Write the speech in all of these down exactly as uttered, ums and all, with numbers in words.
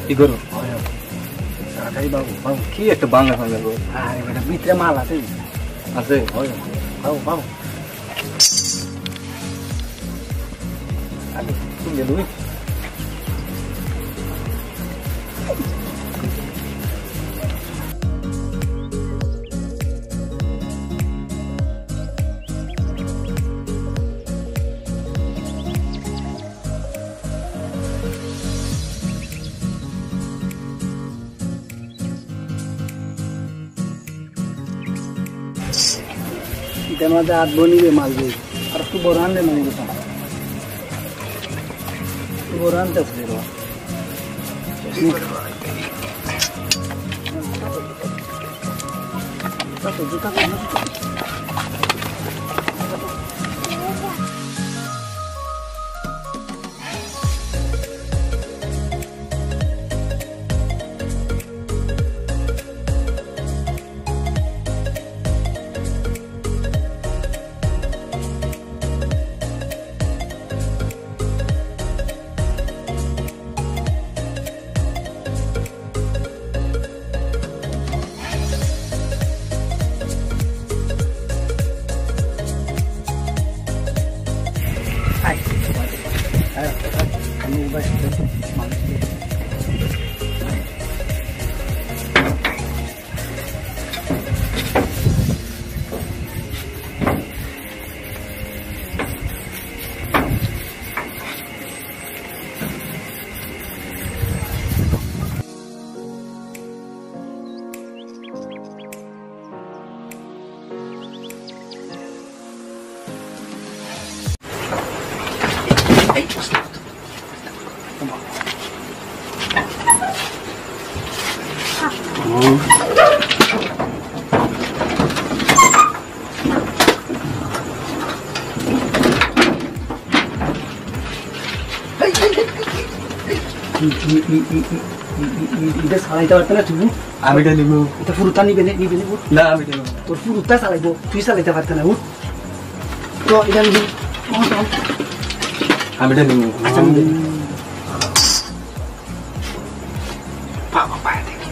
কি করো? তাড়াতাড়ি বাবু, বাবু। কি একটা বাংলা বাংলা করো? আরে বেটা, ভিতরে মাল আছে। আছে? হয়, বাবু, বাবু। আরে, তুমি গেলে? ইটার মাঝে আট বনিবে মাল দিয়ে। আর একটু বড় আনলে মানে কথা। একটু বড় আনতে আসবে রে। ইটা চালাইতে পারতে না তুমি? আমি এটা নিব। এটা ফুরুতা নিবে নে, নিবে নে, উঠ। না, আমি এটা নিব। তোর ফুরুতা চালাইবো, তুই চালাইতে পারতে না, উঠ। তো এটা নিবি। আমি এটা নিব। আচ্ছা, নিবি। বাবা, পায়ে দেখি।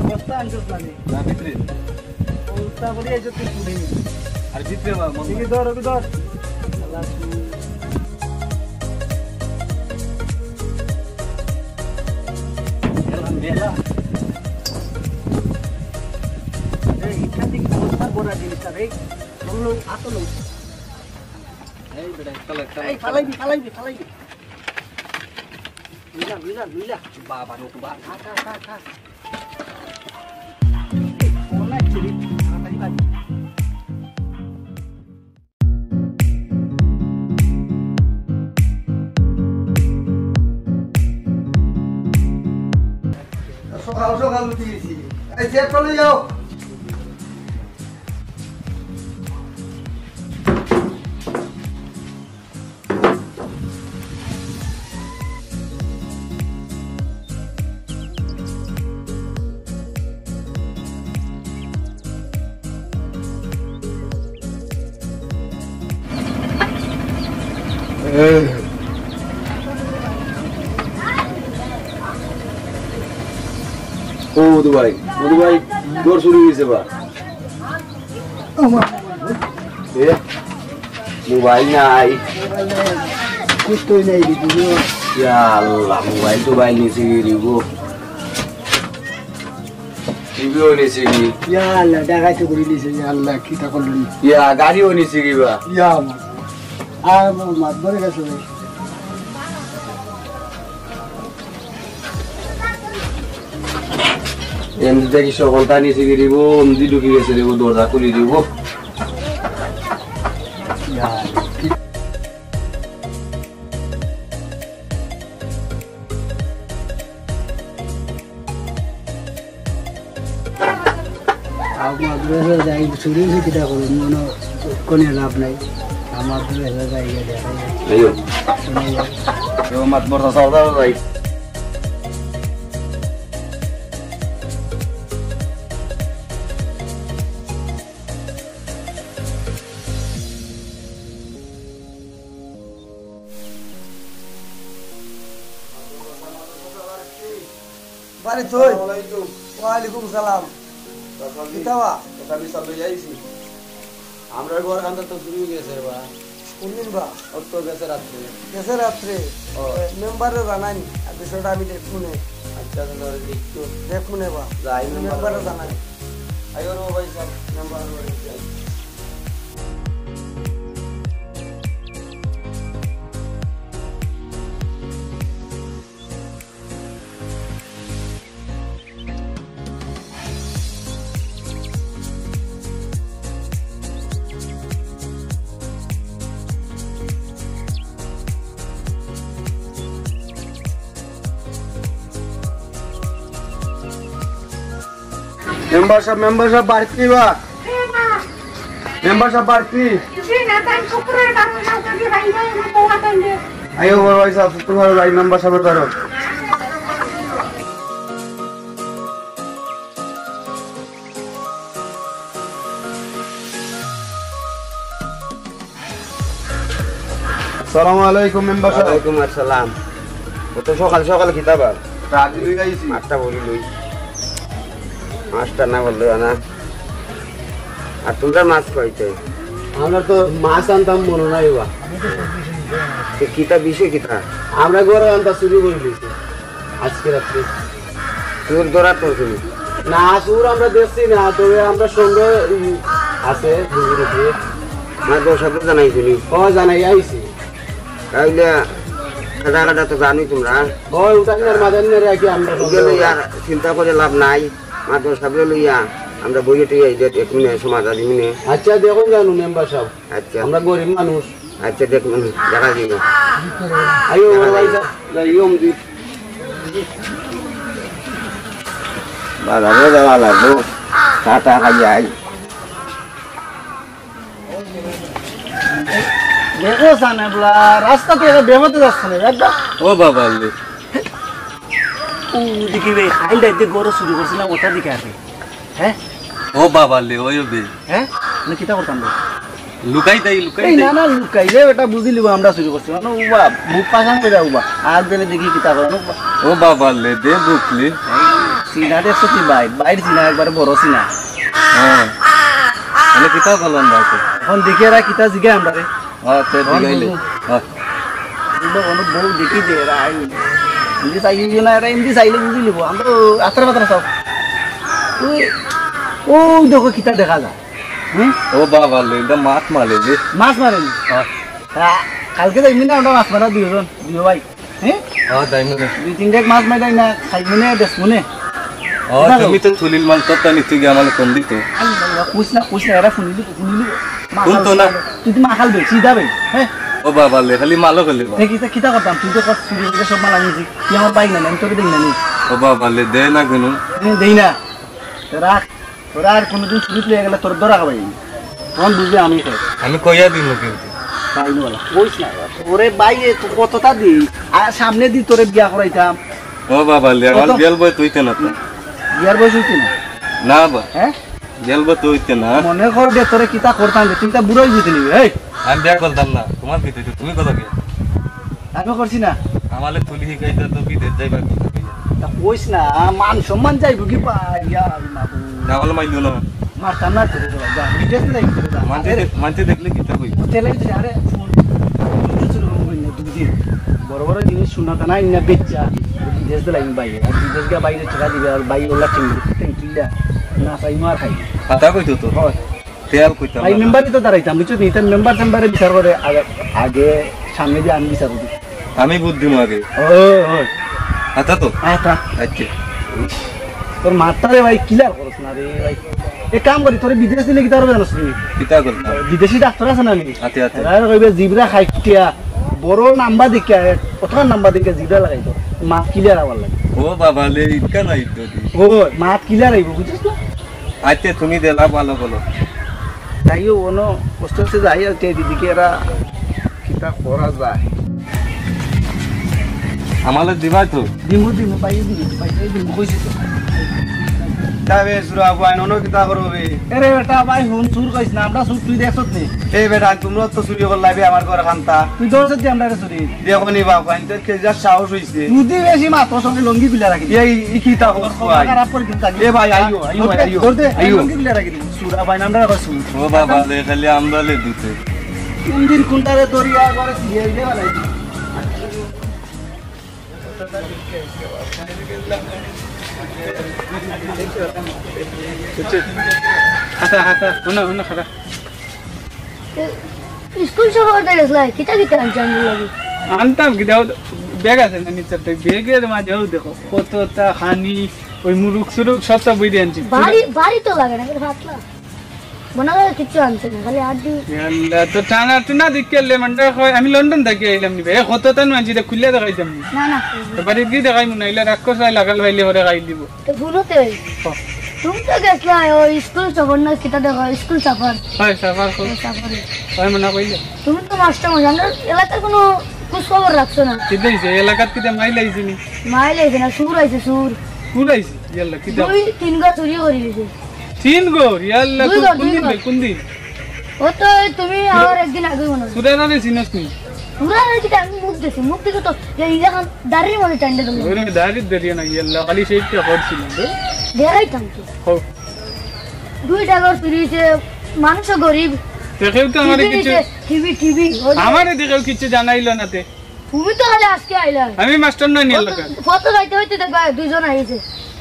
বস্তা আনছস না নি? না, ভিতরে। ও, তারপরে এই যে তুই তুলে নিবি। আর ভিতরে বা, মন দেখি ধর, ওকে ধর। আল্লাহ। মেলা, মেলা। এই, এখান থেকে বস্তা ভরা জিনিস আর এই, বললো, আসো লোক। এই বেটা, কালা, কালা, এই, ফালাইবি, ফালাইবি, ফালাইবি। লইলা, লইলা, লইলা। বাবা, লোক বা। খা, খা, খা, খা। এই, কোন লাগছে রে? তাড়াতাড়ি বাড়ি। সকাল সকাল উঠি গেছি। এই, চেয়ারটা লই যাও। ও মধু ভাই, মধু ভাই, তোর শুরু হয়েছে বা? আমার এ, মোবাইল নাই। কুত্তই নাই রে, বুঝো। ইয়া আল্লাহ, মোবাইল টোবাইল নিছে কি রে গো? টিভিও নিছে কি? ইয়া আল্লাহ, ডাকাইতে করে নিছে, ইয়া আল্লাহ, কিতা করলো নি? ইয়া, গাড়িও নিছে কি বা? ইয়া আমার। আর আমার মাত ধরে গেছে ভাই। এমনি দেখি সকলটা নিচে গিয়ে দিব, এমনি ঢুকে গেছে দিব, দরজা খুলে দিব। আর মাদ্রাসা যাই, চুরি হয়েছে কিতা করুন, মনে কোনো লাভ নাই। আর মাদ্রাসা যাই গিয়া দেখা যায়। এই ও। শুনে যায়। এই ও মাত বড় সর্দার ভাই। বাড়ি তুই? আসসালামু আলাইকুম। ওয়ালাইকুম সালাম। চাচা জি, কিতা বা? চাচা জি, সব লই আইছি। আমরার ঘর কান্দা তো চুরি হয়ে গেছে বা। কোন দিন বা? ও তো গেছে রাত্রে। গেছে রাত্রে? ও। এ, মেম্বারে জানাইন, আর বিষয়টা আমি দেখমুনে। আচ্ছা, তাহলে দেখতো। দেখমুনে বা। যাই, মেম্বারে মেম্বারে জানাইন। আইও রে ভাই সাহেব, মেম্বার বাড়ি যাই। মেম্বার সাহেব, মেম্বার সাহেব, বাড়িত নি বা? মেম্বার সাহেব, বাড়িত নি? আইও বড় ভাই সাহেব, শুক্রবার ভাই মেম্বার সাহেব ধরো। আসসালামু আলাইকুম মেম্বার সাহেব। ওয়ালাইকুম আসসালাম। ও তো সকাল সকাল কিতা বা? রাজি লই আইছি। মাছটা বলি লই। মাছটা না বললে না। আর তোমরা মাছ কইতে? আমরা তো মাছ আনতাম মনে নাই বা। তো কিতা বিষয় কিতা? আমরা ঘরে আনতা চুরি করে দিয়েছি। আজকে রাত্রে। চোর ধরা পড়ছে নি? না, চোর আমরা দেখছি না, তবে আমরা সন্দেহ, উম, আছে, দুজনের উপরে। আমার বউ সাহেব জানাইছে নি? ও, জানাই আইছি। তাইলে কাটা কাটা তো জানি তোমরা। ও, ওটা কি আর মাথার নিয়ে রাখি আমরা ওগুলো সন্দেহ? আর চিন্তা করে লাভ নাই। আমার বউ সাহেব লইয়া আমরা বইয়ে টইয়ে এই যে এক মিনিট সমাজ আদি মিনিট। আচ্ছা, দেখুন জানো মেম্বার সাহেব। আচ্ছা। আমরা গরিব মানুষ। আচ্ছা, দেখুন, দেখা যাবে। আইও, বড় ভাই সাহেব। যাই, ইয়ম দি। বাজারে যাওয়া লাগবো। চা টা খাই আই। দেখো সানে বলা, রাস্তা তো এরা বেমতে যাচ্ছে না, বেটা। ও বাবা রে। ও দেখি বে, আইল দাইতে গরো চুরি করছিলাম, ওটা দিকে আছে। হ্যাঁ? ও বাবা রে, ওই বে। হ্যাঁ? না, কিতা করতাম রে? লুকাই দেই, লুকাই এই দেই। না, না, লুকাই রে, বেটা বুঝি লিব আমরা চুরি করছি। মানে, উবা, বুক পাকান করে উবা। আর দিলে দেখি কিতা করে, উবা। ও বাবা রে, দে বুকলি। সিনা দেখছো তুই বাইর, বাইর সিনা একবারে বড় সিনা। হ্যাঁ। মানে কিতা বললাম বাইকে? এখন দেখি এরা কিতা জিগে আমরা রে। হ্যাঁ, তে তখন দিগাইলে। বুঝবো। হ্যাঁ। বুঝবো, কোনো বউ দেখি দে, এরা আই। ইন্দি চাইলে বুঝি না, এরা ইন্দি চাইলে বুঝি লিব। আমরা তো আত্রা মাত্রা সব। ওই, ওই দেখো কিতা দেখা যায়। হুম? ও বাবা রে, এটা মাছ মারে যে। মাছ মারেনি? হ্যাঁ। তা কালকে যাইবি না, আমরা মাছ মারা দুইজন, দুই ভাই। হ্যাঁ? হ্যাঁ, যাইমু রে। দুই তিন ডেক মাছ মারি না, খাইমু নে, বেচমু নে। ও, কিতা তুমি তো তুলিল মাল, তোর তা নিতে গিয়ে আমার কোন দিত? আল্লাহ, আল্লাহ, কইস না, কইস না, এরা শুনিলি, শুনিলি। মাল শুনতো না। খাবে। তুই তো মাখাল বে, সিধা বে, হ্যাঁ? ও বাবা রে, খালি মালও খেলে বা। এ, কিতা, কিতা করতাম? তুই তো কত চুরি করে সব মাল আনিছি। তুই আমার বাইক না, আমি তোরে দেই না নি। ও বাবা রে, দে না কেন? এ, দেই না। তো রাখ। তোরা আর কোনোদিন চুরিত লইয়া গেলে তোর ধরা খাবাই। তখন বুঝবে আমি কে। আমি কইয়া দিমু কিন্তু। তাই না বলা, কইস না এবার। ওরে ভাই, এ তো কতটা দি, আর সামনে দি তোরে বিয়া করাইতাম। ও বাবা, লে, আমার কত? বিয়ার বয়স হইতে না তো। বিয়ার বয়স হইতে না? না বা। হ্যাঁ? বিয়ার বয়স তো হইতে না। মনে কর যে তোরে কিতা করতাম রে, তুই তা বুড়া হয়ে যেতে নিবি, এই। আমি বিয়া করতাম না, তোমার কি হইতো? তুমি কথা কি? আমি করছি না। আমালে তুলি শিকাইতা তো বিদেশ যাইবার কথা কইয়া। তা কইস না, মান সম্মান যাইবো কি পাই, ইয়া মাবুদ। না, আমালে মাইলো না। মারতাম না তোরে, যা, বিদেশ যাই তোরে, যা। মানতে আরে, দে-, মানতে দেখলে কিতা কই? তেলে তো আরে, ফোন, ফোন তো ছিল, ফোন করি না, দুই দিন। বড় বড় জিনিস শোনা তা নাই না, বেচ্চা। বিদেশ দিলাই বাইরে, আর বিদেশ গিয়া বাইরে টাকা দিবে, আর বাইরে ওলা চিংড়ি, চিংড়ি, না চাই মার খাই। কথা কইতো তো। হয়। তেল কইতাম ভাই, না। মেম্বারই তো দাঁড়াইতাম, বুঝছো নি? ইতা মেম্বার টেম্বারে বিচার করে, আগে, আগে সামনে দিয়ে আমি বিচার করি। আমি বুদ্ধি মারি। ও, ও। আচ্ছা তো? আচ্ছা। আচ্ছা। তোর মাথারে ভাই clear করস না রে ভাই। এক কাম করি, তোরে বিদেশ দিলে কিতা করবে জানোস নি? কিতা করতাম? বিদেশি ডাক্তার আছে না নি? আচ্ছা, আচ্ছা। এরা কইবে জিবরা খাইটিয়া, বড় নাম্বার দেখিয়া, কতখান নাম্বার দেখিয়া জিবরা লাগাইতো। মাত clear আবার লাগে। ও বাবা লে, ইটকা না ইদ্যদি। ও, মাত clear আইবো, বুঝছস না? আচ্ছা, তুমি দিলা ভালো বলো। তাইও অনো কষ্ট আছে যাই আর তে দিদিকে এরা কিতা করা যায়। আমালে দিবা তো? দিমু, দিমু, পাইয়ে দিমু, পাইয়ে দিমু, কইছি তো। তা বে, সুরা আবু আইন, অনো কিতা করবো বে? এরে বেটা, ভাই, হুন, চুর কইস না, আমরা চুর তুই দেখছত নি? এ বেটা, তোমরা তো চুরি করলাই বে আমার ঘর খান্তা। তুই ধরছত দি আমরা চুরি। দেখো নি বাপ, আইন তো কে যা সাহস হইছে। মুদি বেশি মাত্র সঙ্গে লঙ্গি বিলা রাখি। এই, ই কিতা তোর করছো খবর ভাই? খারাপ করে দিন তাকে। এ ভাই, আইও, আইও, ধর দে, আইও। ধর দে, আইও। লঙ্গি বিলা রাখি দিন। সুরা ভাই, আমরা রাখো চুর। ও বাবা, লে খালি আমরা লে দুতে। কোন দিন কোনটারে দরিয়া করে দিয়ে দিলে ভালো হইতো। আচ্ছা, আচ্ছা, হুনো, হুনো, খাড়া। স্কুল সফর তো গেছলাই, কিতা কিতা আনছে আমার লাগি? আনতাম কিতা, ও ব্যাগ আছে না নিচে, ব্যাগের মাঝেও দেখো, কততা খানি, ওই মুরুক সুরুক সব সব বই দিয়ে আনছি। বাড়ি, বাড়ি তো লাগে না, কিন্তু পাতলা। মনে হয় কিচ্ছু আনছে না, খালি আড্ডি। ইয়াল্লা, তো টানা টুনা দিকে লে মন্ডা কয়, আমি লন্ডন থাকি আইলাম নি বে। এ, কততা নু আনছি, এটা খুলিয়া দেখাইতাম নি। না, না। তো বাড়িত গিয়া দেখাইমু না, ইলা রাক্ষস আই লাগাল পাইলে পরে খাই দিব। তো হুনো তে, হ। তুমি তো গেছলা, ওই স্কুল সফর না, কিতা দেখো, স্কুল সফর। হয়, সফর কর। ওই সফরে। হয়, মনে কইলে। তুমি তো মাস্টার মশাই, আমরা এলাকার কোনো খোঁজ খবর রাখছো না। কিতা হইছে? এলাকাত কিতা মাইল আইছে নি? মাইল আইছে না, চুর আইছে, চুর। চুর আইছে? ইয়াল্লা, কিতা? দুই তিন ঘর চুরি করি দিছে। তিন ঘর? ইয়াল্লা, দুই কোন, ঘর, কোন দুই দিন ঘর। বে, কোন দিন? ও তো ওই তুমি আমার একদিন আগে মনে হয়। চুরের আরে চিনস নি? চুরের আরে কিতা আমি মুখ দেখি, মুখ দেখে তো এই এখন দাড়ির মধ্যে টাইম দিল। ওরে, দাড়ির দাড়িয়ে না, ইয়াল্লা, খালি সেই একটা করছিল রে। দেখাইতাম তো। হো। দুইটা ঘর চুরি হইছে, মানুষও গরিব। দেখেও তো আমারে টিভি কিছু, হইছে, টিভি, টিভি। ওই যে আমারে দেখেও কিছু জানাইলো না তে। তুমি তো খালি আজকে আইলা। আমি মাস্টার নই নি এলাকার। ফটো যাইতে হইতে দেখবা দুইজন আইছে।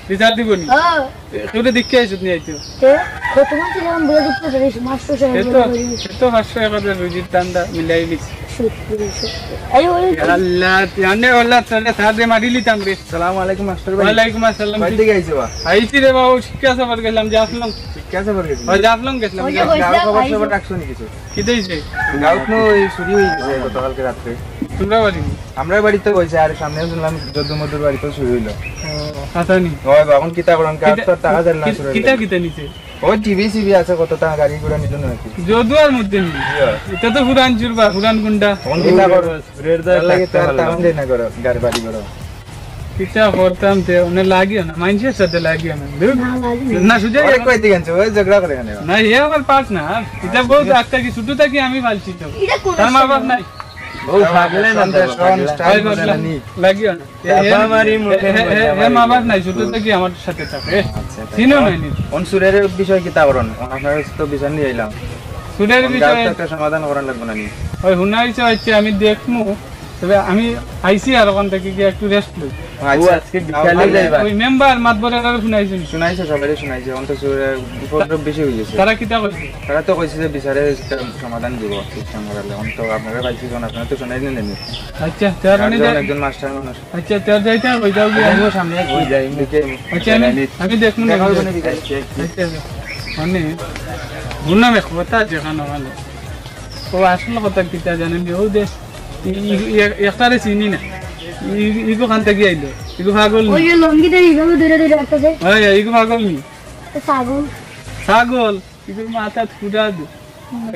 বিচার দিব নি? হ্যাঁ। এ, কেউরে দেখে আইছত নি আইতো? কে? কত মাস যখন বলে দিতে পারিস, মাস্টার সাহেব এ তো, বলে দিস। এ তো পাঁচশো এক হাজার রুজির ধান্দা মিলাই দিস। সত্যি, সত্যি। এই ওই ইয়া আল্লাহ, তুই আনে আল্লাহ, তোরে সাথে মারিলিতাম রে। সালাম আলাইকুম মাস্টার ভাই। ওয়ালাইকুম আসসালাম। কই দিকে আইছো বা? আইছি রে বাবু, শিক্ষা সফর গেলাম, জাফলং। শিক্ষা সফর গেছো? ওই জাফলং গেছিলাম। ওই যে কইছিলাম, গাঁও খবর আইছি। সবর রাখছো নি কিছু? কি দিছে? গাঁওত নু ওই চুরি হয়ে গেছে গতকালকে রাত্রে। তোমরা বাড়ি? আমরা বাড়িতে হইছে, আর সামনে শুনলাম যদু মধুর বাড়িতেও চুরি হইলো। ও, হাতানি। হয় বা, এখন কিতা করাম, কার কিতা, তো আর টাকা দেন না কি-, চুরের কিতা লাগে। কিতা নিছে? ও টিভি সিভি আছে, কত টাকা গাড়ি ঘোড়া নিল নাকি? যদুয়ার মধ্যে নি। ইটা তো পুরান চুরবা, পুরান গুন্ডা। কোন কিতা করো? রেড তার লাগি তার টাউন দেয় না করো, গাড়ি বাড়ি করো। কিতা করতাম তে, ওনে লাগিও না, মানুষের সাথে লাগিও না। ধুর। না, সুজা ওরে কই দিগান, ওই ঝগড়া করে কেন? না, এ আমার পার্টনার। ইটা বহুত আচ্ছা। আগ থাকি, ছোট থাকি আমি পালছি তো। ইটা কোন তার মা বাপ নাই। ও পাগলে না, পাগলে। লাগিও না। এ, এ, এ, এ, এ, মা বাপ নাই, ছোট থাকি আমার সাথে থাকে। এ, আচ্ছা, আচ্ছা। চিনো না নি? কোন সুরের বিষয়ে কিতা করন? আপনার তো বিচার নিয়ে আইলাম। সুরের কোন বিষয়ে গাছ একটা সমাধান করার লাগবে না নি? ওই হুনাইছে হচ্ছে আমি দেখমু, তবে আমি আইছি আর ওখান থেকে গিয়ে একটু রেস্ট লই। আচ্ছা। ও আজকে বিকালে যাইবা? ওই মেম্বার মাতবরের আর হুনাইছে নি? শুনাইছে, সবাই শুনাইছে। অন্ত সুরের উপদ্রব বেশি হয়ে গেছে। তারা কিতা কইছে? তারা তো কইছে যে বিচারে একটা সমাধান দিব, সিস্টেম করালে। অন্ত আপনারা পাইছি যখন, আপনারা তো শুনাই নেন নি। আচ্ছা, তার মানে একজন মাস্টার মানুষ। আচ্ছা, তোর যাইতে হবে, যাও গিয়া। আমি সামনে এক বই যাই, মুখে আচ্ছা, আমি, আমি দেখমু না। দেখা হবে না বিকালে। আচ্ছা, আচ্ছা। মানে, গুণামে কথা আছে খানো খানো। ও আসল কথা কিতা জানেন যে, ও দে, ই-, ই-, ই-, একটারে চিনি না। ই-, ই-, ইগো খান থাকি আইলো। ইগো পাগল নি। ওই যে লঙ্গি দে, ইগো দূরে দূরে রাখতেছে। ওই, ওই, ইগো পাগল নি। তো ছাগল। ছাগল, ইগো মাথা ফুটা দে।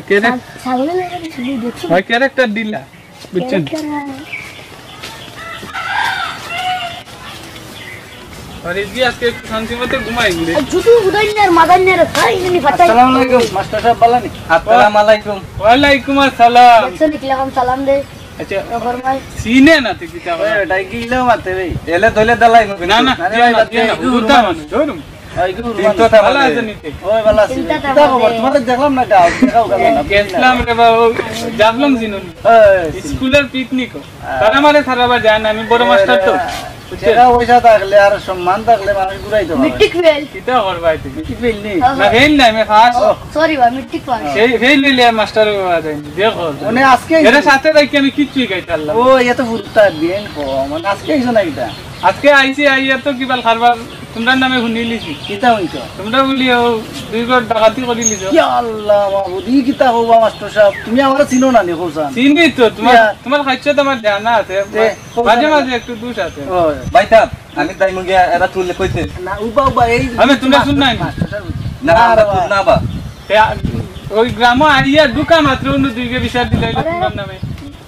কে রে? ছাগ-, ছাগলের লগে শুধু দেখছি। ওই ক্যারেক্টার দিলা। বুঝছেন? আর এই যে আজকে একটু শান্তি মতো ঘুমাই গেলে। আর জুতু উদাই নে আর মাদাই নে রে, ভাই, ইনি ফাটাই। আসসালামু আলাইকুম, মাস্টার সাহেব, ভালা নি? আসসালামু আলাইকুম। ওয়ালাইকুম আসসালাম। দেখছেন নি কিরকম সালাম দে? আচ্ছা। এ ফরমাই। চিনে না তুই কিতা ওই, করে? ওটাই কি ইলো মাতে রে? এলে ধইলে দালাই না, না, আরে ভাই, না, বাদ দে, না, এই উল্টা মানুষ, ধরুন। এই গুরু তিন তো মানুষ। থাকা ভালা দে। আছে নি? ওই ভালা আছে। চিন্তা কিতা খবর? তোমাদের দেখলাম না, গাও, দেখাও গেল না। গেছলাম রে বাবা, ও জাফলং চিনো নি? ওই, স্কুলের পিকনিক। তারা মারে সারাবার যায় না, আমি বড় মাস্টার তো। এরা, বুঝছেন? টেকা পয়সা থাকলে আর সম্মান থাকলে মানুষ ঘুরাইতে পারে। Matric fail. কিতা করবায় তুমি? মেট্রিক ফেল নি? না, ফেল না, আমি পাস। ও। সরি ভাই, মেট্রিক পাস। এই ফেল হইলে আর মাস্টার হওয়া যায় না। দেখো। মানে আজকে এরা সাথে রাখি আমি কিচ্ছুই খাইতে পারলাম না। ও, এ তো ফুটতা বিয়েন কো, মানে আজকে আইছো না এটা? আজকে আইছি, আইয়া তো কিবা কারবার তোমরার নামে হুনিলিছি। কিতা হইতো? তোমরা বলি ও দুই ঘর ডাকাতি করিলিছো। ইয়া আল্লাহ মাবুদ, ই কিতা কইবা মাস্টার সাহেব? তুমি আমারে চিনো না নি, কইছান? চিনি তো, তোমার, ইয়া। তোমার খাইছো তো আমার জানা আছে। তে, মাঝে কইছান। মাঝে একটু দুষ আছে। ওই। ভাই সাহেব, আমি তাই মুগে এরা তুললে কইতে। না, উবা, উবা, এই আমি তোমরা শুন নাই। মাস্টার সাহেব। না, না, আমরা না, তুল না বা। তে, আ, ওই গ্রামো আইয়া ঢুকা মাত্র অন্য দুইকে বিচার দিলে হইলো আরে। তোমার নামে।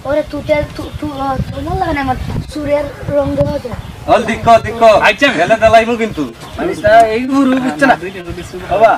ওরে, তু তেল, তু, তু, আ, তোমার লাগে না আমার চুলের রং দেওয়া আছে। অল দিক্ক, দিক্ক। আচ্ছা। গেলে দালাইমু কিন্তু। মানিস না, এই গুরু বুঝছে না। বাবা,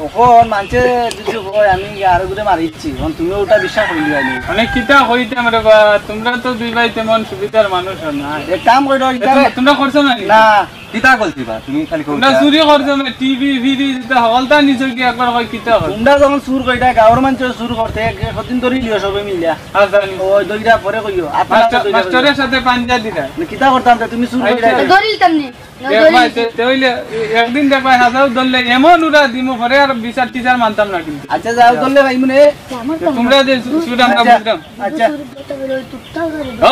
ওখন মানছে যদি কয় আমি আরো গুরে মারিচ্ছি, এখন তুমিও ওটা বিশ্বাস করিলি আমি। মানে কিতা কইতাম রে বা, তোমরা তো দুই ভাই তেমন সুবিধার মানুষ না। এক কাম করো, এ, ইতারে তোমরা, তোমরা করছো না নি? না। কিতা করছি বা? তুমি খালি কও তোমরা কিতা? চুরি করছো না, টিভি, ফিরি, যেটা হকলতা নিছো কি একবার কই কিতা কর? তোমরা যখন চুর কইতা, গাঁওর মানুষ চুর করতে, এক, একদিন ধরি লিও সবে মিলিয়া। আচ্ছা, নি। ওই দইরা পরে কইও। আপনারা মাস্টার, দইরা মাস্টারের কইও। সাথে পাঞ্জা দিতা। না, কিতা করতাম তে? তুমি চুর আচ্ছা। কইতা। ধরিলতাম নি। না, দেখবাই, ধরিলতাম। তে, তে হইলে একদিন দেখবাই হাজাও ধরলে এমন উড়া দিমু পরে আর বিচার টিচার মানতাম না কিন্তু। আচ্ছা, যাও ধরলে ভাই মনে। তোমরা যে চু-, চুর আমরা আচ্ছা। বুঝতাম। আচ্ছা।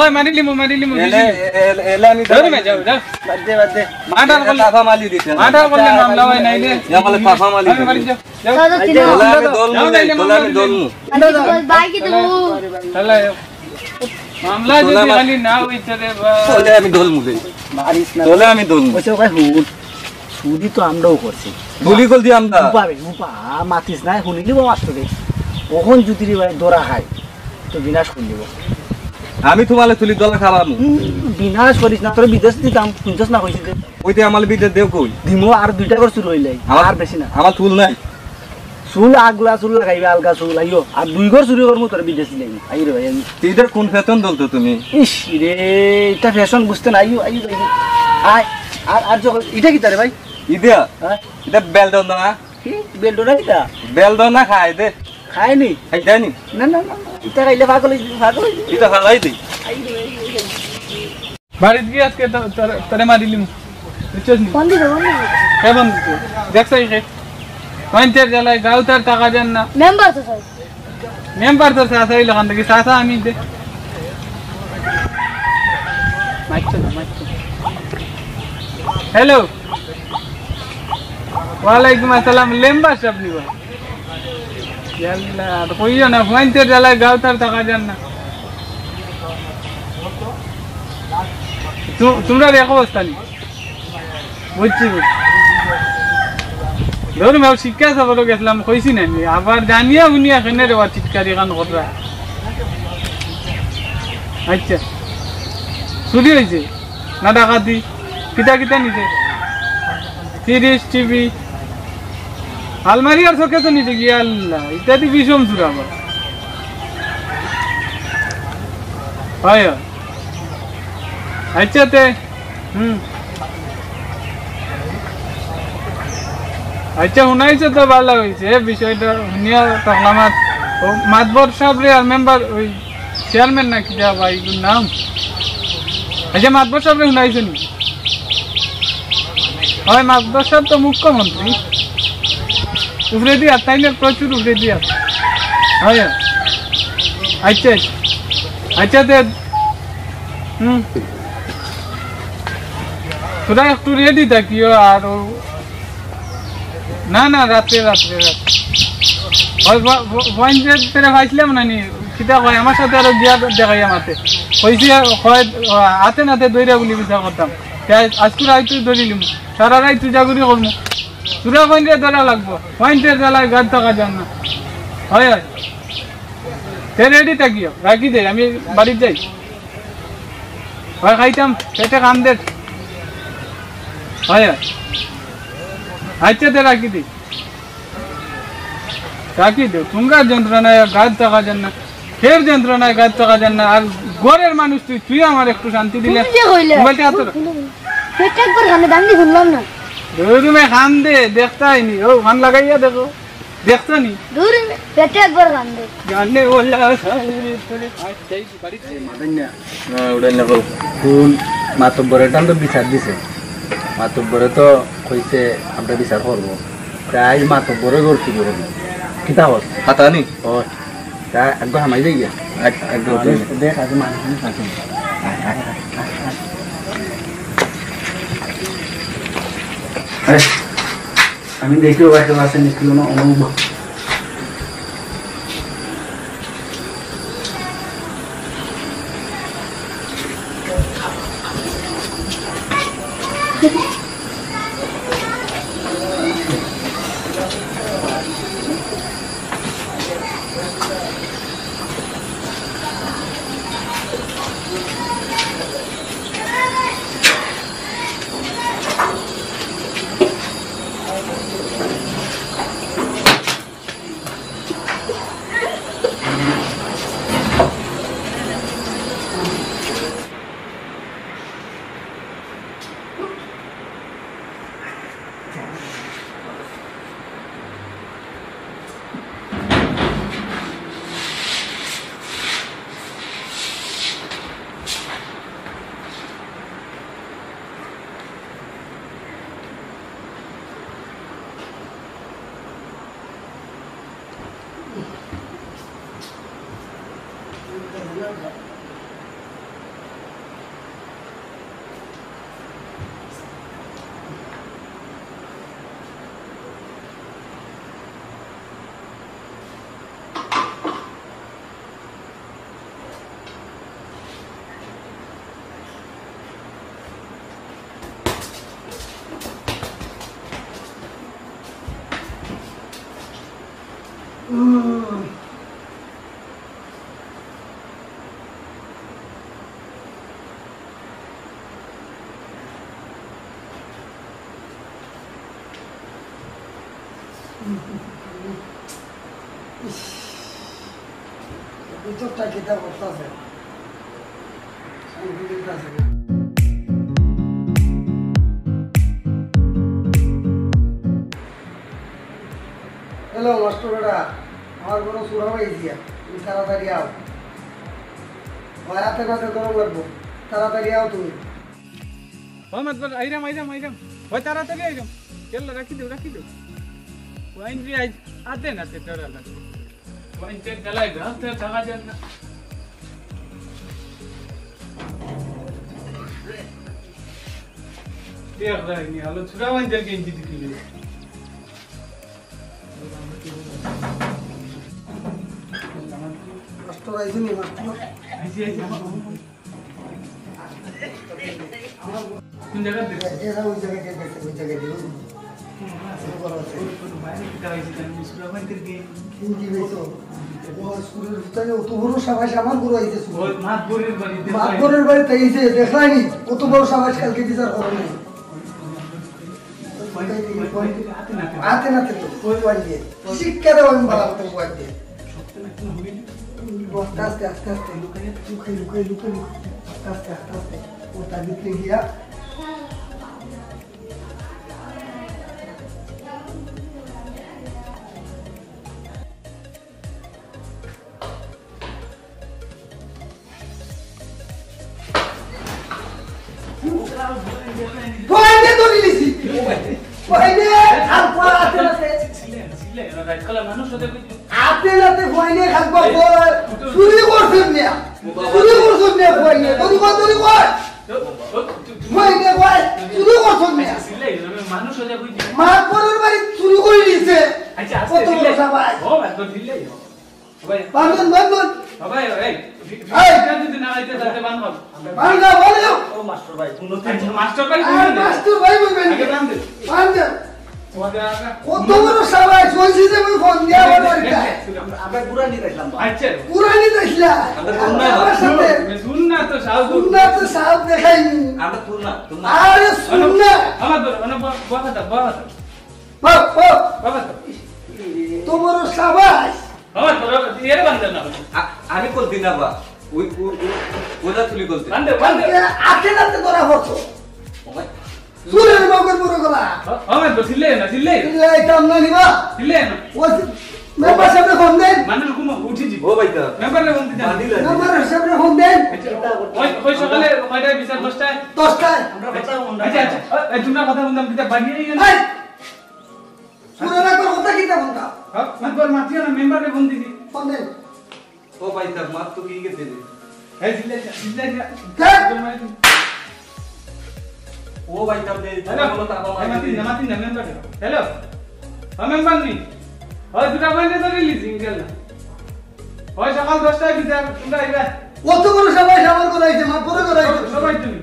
ওই, মারি লিমু, মারি লিমু, এলে, বুঝলি? এলে, এলে আমি ধরো মে, যাও, যাও। বাদ দে, বাদ দে। মার্ডার করলে, কাফা মালি দিতে। মার্ডার করলে মামলা হয় নাইলে। ইয়া বলে কাফা মালি দিতে। মারি যাও, যাও। দাদা, তিন তোলা আমি দল যাও, মুলে, নাইলে তোলা আমি মামলা দল মু। আচ্ছা, ভাই, কি দেবো? তাহলে মামলা যদি খালি না হইতে রে বা। তোলে আমি দল মুলে। মারিস না। তোলে আমি দল মু। ওই সে ভাই হুন। চুরি তো আমরাও করছি। চুরি করছি আমরা। উবা রে, উবা, মাতিস না, হুনিলি বা মাস্টারে। কখন যদি রে ভাই ধরা খায়, তো বিনাশ করি দিব। আমি তোমালে তুলি দলা খাওয়ামু। হুম, বিনাশ করিস না, তোরে বিদেশ দিতাম, শুনছস না কইছি যে। ওইতে আমালে বিদেশ দেও কই? দিমু আর দুইটা ঘর চুর হইলাই, আমার, আর বেশি না। আমার চুল নাই। চুল আগলা চুল লাগাইবে, আলগা চুল আইও, আর দুই ঘর চুরি করমু তোরে বিদেশ দিলাই। আই রে ভাই, আমি। তুই ইতার কোন ফ্যাশন দল তো তুমি? ইস রে, এটা ফ্যাশন বুঝতে না, আইও, আইও, আইও। আয়, আর, আর যখন, এটা কিতা রে ভাই? ইদিয়া? হ্যাঁ? এটা বেলডন না? কি? বেলডন না কিতা? বেলডন না খায় দে। খায়নি? খাইতে নি? না, না, না, না। ইটা খাইলে পাগল হইবি, পাগল হইবি। ইটা ফালাই দে। বাড়িত গিয়া আজকে তো-, তোরে, তোরে মারিলিমু। বুঝছস নি? বন্ধ কর, বন্ধ কর। কে বন্ধ কর? দেখছস কে? পঞ্চায়েত জ্বালায়, গাঁও তার টাকা দেন না। মেম্বার তো স্যার। মেম্বার তো চাচা অইলো, ওখান থেকে চাচা আমি দে। মারছো না, মারছো না। হ্যালো। ওয়ালাইকুম আসসালাম, লেম্বার সাব নিবা। ইয়াল্লা, আর কইও না, ফুয়াইন্তের জ্বালায় গাঁও তার থাকা যার না। তু-, তোমরা দেখো অবস্থা নি। বুঝছি, বুঝছি। ধরুন, আমি শিক্ষা সফরও গেছিলাম, কইছি না নি? আবার জানিয়া হুনিয়া কেনে রে বা চিৎকারি কান কররা। আচ্ছা, চুরি হইছে না ডাকাতি? কিতা কিতা নিছে? ফ্রিজ, টিভি, আলমারি আর শোকেসও নিছে গিয়া। আল্লাহ, ইত্যাদি বিষম চুর আবার। হয়, হয়। আচ্ছা, তে, হুম। আচ্ছা, হুনাইছো তো ভালা হইছে, বিষয়টা হুনিয়া থাকলাম। আর ও মাতবর সাহেব রে, আর মেম্বার, ওই চেয়ারম্যান না কিতা বা ইগুর নাম? আচ্ছা, মাতবর সাহেব রে হুনাইছো নি? হয়, মাতবর সাহেব তো মুখ্যমন্ত্রী। উপরে দিয়া, তাই না, প্রচুর উপরে দিয়া। হয়, হয়। আচ্ছা, আচ্ছা। আচ্ছা, তে, হুম। তোরা একটু রেডি থাকিও, আর ও, না, না, রাত্রে, রাত্রে, রাত্রে। ওই ব-, ব-, বইন যে তেরে পাইছিলাম না নি, কিতা কয়, আমার সাথে আরো গিয়া দেখাইয়া মাতে। কইছি, কয়, আতে নাতে দইরা বুলি বিচার করতাম। তে আজ-, আজকে রাইত তুই ধরিলিম, সারা রাইত তুই জাগুরি করমু। তোরা বইন যে ধরা লাগবো, বইন যে জ্বালায় গাছ থাকা যান না। হয়, হয়। তে রেডি থাকিও, রাখি দে, আমি বাড়িত যাই। হয় খাইতাম, পেটে কান্দের। হয়, হয়। আচ্ছা, তে রাখি দে। রাখি দে, তুমরার যন্ত্রণায় গাছ থাকা যান না, ফের যন্ত্রণায় গাছ থাকা যান না, আর ঘরের মানুষ তুই, তুই আমার একটু শান্তি দিলে। তুমি যে কইলে। মোবাইলটা হাতে রাখ। পেটে একবার কান্দে, আমি শুনলাম না। ধরুমে কান্দে, দেখতাই নি, ও কান লাগাইয়া দেখো। দেখছো নি? দূর, পেটে একবার কান্দে। জানে ওলা, তোরে আজ যাই বাড়ি। এই মাদান্না। না, উড়াই না করো। কোন মাতব্বরে টান তো বিচার দিছে। মাতব্বরে তো কইছে আমরা বিচার করবো। তাই মাতব্বরে গড় চুরি করবো। কিতা হস? হাতানি? ও, তা একবার হামাই যাই গিয়া। এক-, একবার আরে, যাই। দেখ, আগে মানুষ আছে। আয়, আয়, আয়, আয়, আয়। আরে, আমি দেখি ও একটা বাসে নিচ্ছিল না, অনুভব। ইস, ভিতরটা কিতা করতাছে? শান্তি দিতাছে না। হ্যালো, মাস্টার বেটা, আমার ঘরো চুর হামাইছে, তুমি তাড়াতাড়ি আও। ওই আতে নাতে ধরো লাগবো, তাড়াতাড়ি আও তুমি। ও মাতবর, আইরাম, আইরাম, আইরাম। ওই তাড়াতাড়ি আইরাম। কেল্লা, রাখি দেও, রাখি দেও। ওয়াইন রে আইজ আতে নাতে ডরা লাগে। ওয়াইন তে গেলাই গা, তে থাকা যায় না। দেখ রাখনি, আলো ছুড়া ওয়াইন তে গেঞ্জি দিকে। মাস্টার আইছে নি, মাস্টার? আইছে, আইছে। কোন জায়গা দেখছো? এরা ওই জায়গায় গেছে, ওই জায়গায় গেছে। আছে, ঘর আছে। বাইরে কিতা অইছে? আমি স্কুল বাদ দিতে গিয়ে। কি দিবে তো? ও স্কুলের ভিতরে অত বড় সাবাস আমার ঘর আইছে স্কুল। ওই মাতবরের বাড়িতে। মাতবরের বাড়িতে আইছে, দেখলায়নি? কত বড় সাবাস কালকে বিচার করো নাই। হাতে নাতে। হাতে নাতে তো। ওই বাড়ি দিয়ে। শিক্ষা দেওয়া আমি বাড়াবো তোমার বাড়িতে। আস্তে আস্তে, আস্তে আস্তে, লুকাই, লুকাই, লুকাই, লুকাই, লুকাই। আস্তে আস্তে, আস্তে আস্তে। ও তার ভিতরে গিয়া। বইনে ধরি নিছি। বইনে, আর পা হাতে নাতে। আতে নাতে বইনে খান পা পড়া। চুরি করছস মিয়া। চুরি করছস মিয়া বইনে। ধরি কর, ধরি কর। বইনে কয়, চুরি করছস মিয়া। মাতবরের বাড়ি চুরি করি নিছে। কত বড় সাবাস। বান্ধন, বান্ধন। এই! ভাঙ্গা, ভাঙ্গা। ও মাস্টার ভাই, উন্নতি। আচ্ছা, মাস্টার ভাই, আর মাস্টার ভাই বলবেন। আগে বান্ধন। বান্ধন। কত বড় সাবাস, কইছি যে আমি ফোন দিয়া আমার বাড়িতে। আমরা কুরআনি দেখলাম। আচ্ছা। কুরআনি দেখলা। আমরা কুরআনি আমার সাথে। শুন না তো, সাহস। শুন না তো, সাহস দেখাইনি। আমরা শুন না, শুন না। আরে শুন না। আমার ধরো, মানে, বাবা, বাবা, বাবা। বাপ, বাপ। বাবা তো। তো বড় সাবাস। বাবা তো, এর বান্ধে না। আ-, আমি কলতি না বা। ওই, ওই, ওই, ওটা তুলি কলতি। বান্ধে, বান্ধে। আতে নাতে ধরা পড়ছো। ও ভাই। চুরের মগর বড় গলা। ও, ও ভাই, তো চিল্লে না, চিল্লে। চিল্লাইতাম না নিবা। চিল্লে না। ও মেম্বার সাহেবরে ফোন দেন। মানুষ ঘুম উঠি জি। ও ভাই তো। মেম্বাররে ফোন দিন। বান্ধিল। মেম্বার সাহেবরে ফোন দেন। আচ্ছা, ওই, ওই সকালে কয়টায় বিচার? দশটায়? দশটায়। আচ্ছা, আচ্ছা। এই তোমরা কথা বলতাম, কিতা বাড়িয়ে গেল? এই! শুনে না, তোর কথা কিতা বলতা? হ্যাঁ, মাতবার মাতিও না, মেম্বাররে ফোন দিবি। ফোন দেন। ও ভাই, তার মাত তো কি গেছে রে? এই, জিল্লা যা, জিল্লা যা। ধ্যাৎ! ও ভাই, তার দে, হ্যালো। বলো, তার বাবা এই মাতিন না, মাতিন না, মেম্বার। হ্যালো। হ্যাঁ, মেম্বার নি। ওই দুটা পয়েন্টে ধরে লিছি, গেল না। ওই সকাল দশটায় বিচার, তোমরা আইবা। অত বড় সবাই সামান করাইছে, মাতবরে করাইছে। সব-, সবাই তুমি।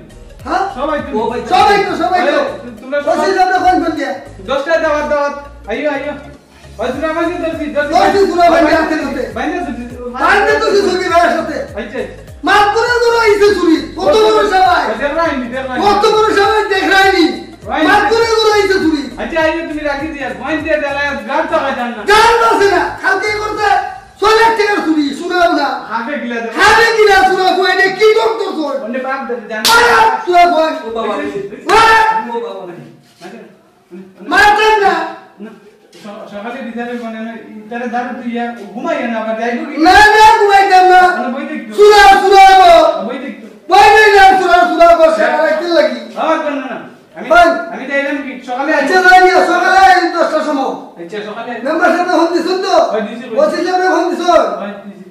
হ্যাঁ? সবাই তুমি। ও ভাই, সবাই তো, সবাই তো। আরে, তোমরা ওসি সামনে ফোন করে দিয়া। দশটায় দাওয়াত, দাওয়াত। আইও, আইও। ওই তোরা বাইন্দে ধরছি, ধরছি। ধরছি তোরা বাইন্দে আতে নাতে। বাইন্দে ধরছি। বাইন্দে তো কিছু কি ভাইয়ের সাথে। আচ্ছা, আচ্ছা। মাতবরে করাইছে চুরি। কত বড় সবাই। দেখরায়নি, দেখরায়নি। কত বড় সবাই দেখরায়নি। মাতবরে করাইছে চুরি। আচ্ছা, আইও তুমি রাখি দিয়া। বাইন্দে দিয়া দিলা, গান তো হয় জান না। গান আছে না। কালকে করতে ছয় লাখ টাকার চুরি, শুনাও না। হাতে গিলা দে। হাতে গিলা শুনা, কই নে, কি ডক্টর তোর? অন্য বাপ দে, জান। আরে, তুই কই? ও বাবা। আরে! ও বাবা। মারতেন না। না, স-, সকালে বিচারে মানে না, তারা দাঁড়া তুই ইয়া, ঘুমাই না, আবার যাইব কি? না, না, ঘুমাইতাম না। মানে বই দেখতো। শুনা, শুনা, গো। বই দেখতো। বই নাই না, শুনা, শুনা, গো, সারা রাইতে লাগি। আমার তো না, না। আমি, বল। আমি যাইলাম কি? সকালে আচ্ছা, আইব। যাই গিয়া, সকালে আই দশটার সময়। আচ্ছা, সকালে। মেম্বার সাহেবরে ফোন দিছইন তো? ওই দিছি, ওই ওসি সাহেবরে ফোন দিছইন? ওই দিছি।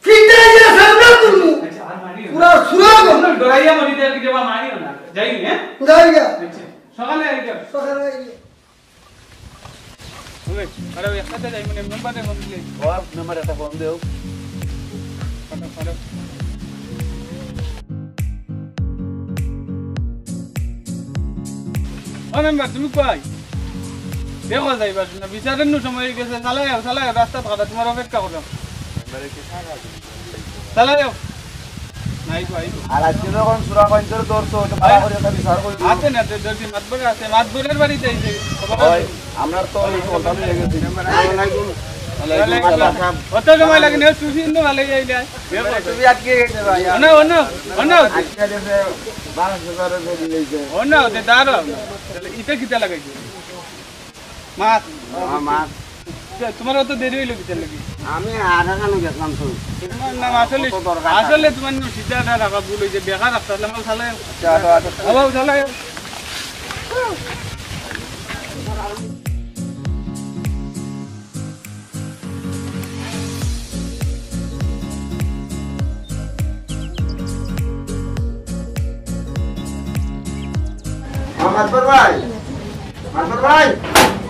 ফিটে গিয়া সামনে তুলমু। আচ্ছা, আর মারিও না। পুরা সুরা গো। ডরাইয়া মরি যায়, কি যাবা মারিও না। যাই, হ্যাঁ? যাই গিয়া। আচ্ছা, সকালে আই যাও। সকালে আই গিয়া। ওই, আরে ওই একসাথে যাই, মানে মেম্বারে ফোন দিলে। ও, মেম্বার একটা ফোন দেও। ও মেম্বার, তুমি কই? দেখো যাইবার না, বিচারের নু সময় অই গেছে, চালাই আও, চালাই আও, রাস্তাত খাড়া, তুমার অপেক্ষা কররাম। চালাই আও। নাই গো, আইবো। আর আজকে যখন সুরা পয়েন্টর ধরছো, তো ভাড়া করি একটা বিচার করি দিও। আছে না, তো যদি মাতবর আছে, মাতবরের বাড়িত আইছে। ওই, আমরা তো এই সন্তান অই গেছি। আসসালামু আলাইকুম। ওয়ালাইকুম আসসালাম। অত সময় লাগে না, তুমি ইন্দু ভালো যাই না। তুমি আটকে গেছে ভাই। অনো, অনো, অনো। আটকে গেছে, বারো হাজার টাকা দিলাইছে। অনো, তে দাঁড়াও। ইটা কিতা লাগাইছো? মাছ। হ্যাঁ, মাছ। তে, তুমার অত দেরি অইলো কিতার লাগি? আমি আর এখানে গেছিলাম তো। তুমার নাম আসলে, কত দরকার আসলে থাকে। তুমার নাম সিধা না রাখা ভুল অইছে, বেকার রাখতা, আমার শালা। আচ্ছা, আচ্ছা, আচ্ছা। বাবা, শালা। মাতবর ভাই, মাতবর ভাই,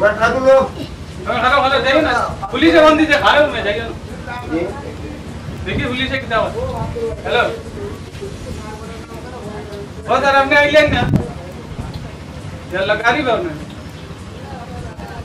বেটা গুলো। হ্যালো, হ্যালো, হ্যালো, যাইও না। পুলিশে ফোন দিছে, হ্যালো, তুমি যাইও না। দেখি পুলিশে কিতা। হ্যালো। ও স্যার, আপনি আইলেন না? ইয়াল্লা, গাড়ি পাও না।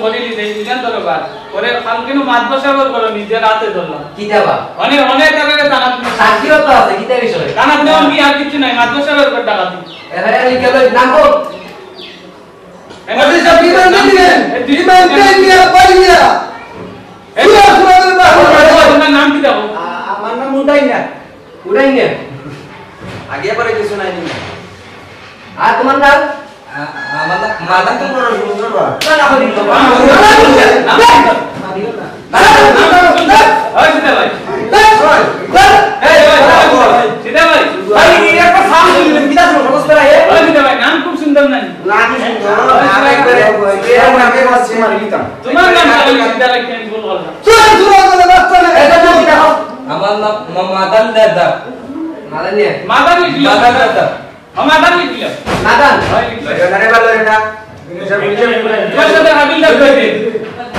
করিলি রে, ইখান দরবার। ওরে, কাল কিন্তু মাতবর সাবর ঘরো নিজর আতে ধরলাম। কিতা বা? অনেক, অনেক আগে থানাত নিয়া। সাক্ষীও তো আছে, কিতা বিষয়? থানাত নেওয়ার কি আর কিচ্ছু নাই, মাতবর সাবর ঘরো ডাকাতি। এফআইআর লিখে লই, নাম বল। এ, ওদের সব বিমান এই, দিলেন, এই, বিমান দিলেন, পালিয়া। এই, সুরা, সুরা, সুরা, সুরা। আপনার নাম কিতা? আ-, আমার নাম উদাই না। উদাই না। আগে পরে কিছু নাই নি। আর তোমার নাম? আ-, আমার নাম মাদান। তো বড় সুন্দর বা। না, না, হলি তো। এই, সিধা ভাই। এই, ভাই, সিধা ভাই। ভাই, এই একটা সাপ দিলেন, কিতা সমস্যা নাই? এই, সিধা ভাই, নাম খুব সুন্দর নাই? নাম সুন্দর। নাম একবারে, এর নামে বাচ্চা মারি দিতাম। তোমার নাম তাহলে সিধা রাখি আমি বলবো না। চল, চল, চল, চল, চল, এটা তো কিতা? আমার নাম মা-, মাদান দাদা। মাদান নিয়ে? মাদান লিখলি? মাদান দাদা। হ্যাঁ, মাদান লিখলি? মাদান। হয় লিখলি। আরে ভালো রে না। তোমার সাথে হাবিলদার কই রে?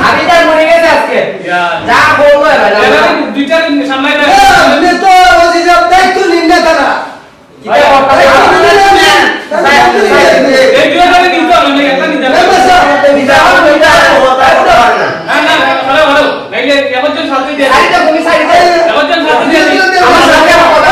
হাবিলদার মরে গেছে আজকে। ইয়া। যা বলবো এবার, যা এবার বলবো। দুইটা দিন সামলাই না। না, আপনি তো ওই যে দায়িত্ব নিন না তারা। কিতা কথা? এই দুইটা দিন কিন্তু আমরা নেই, একটা নিতে হবে। না, না, ভালো, ভালো। নাইলে একজন সাথে দিয়ে। সাইডে তুমি সাইডে। একজন সাথে দিয়ে। আমার সাথে কথা।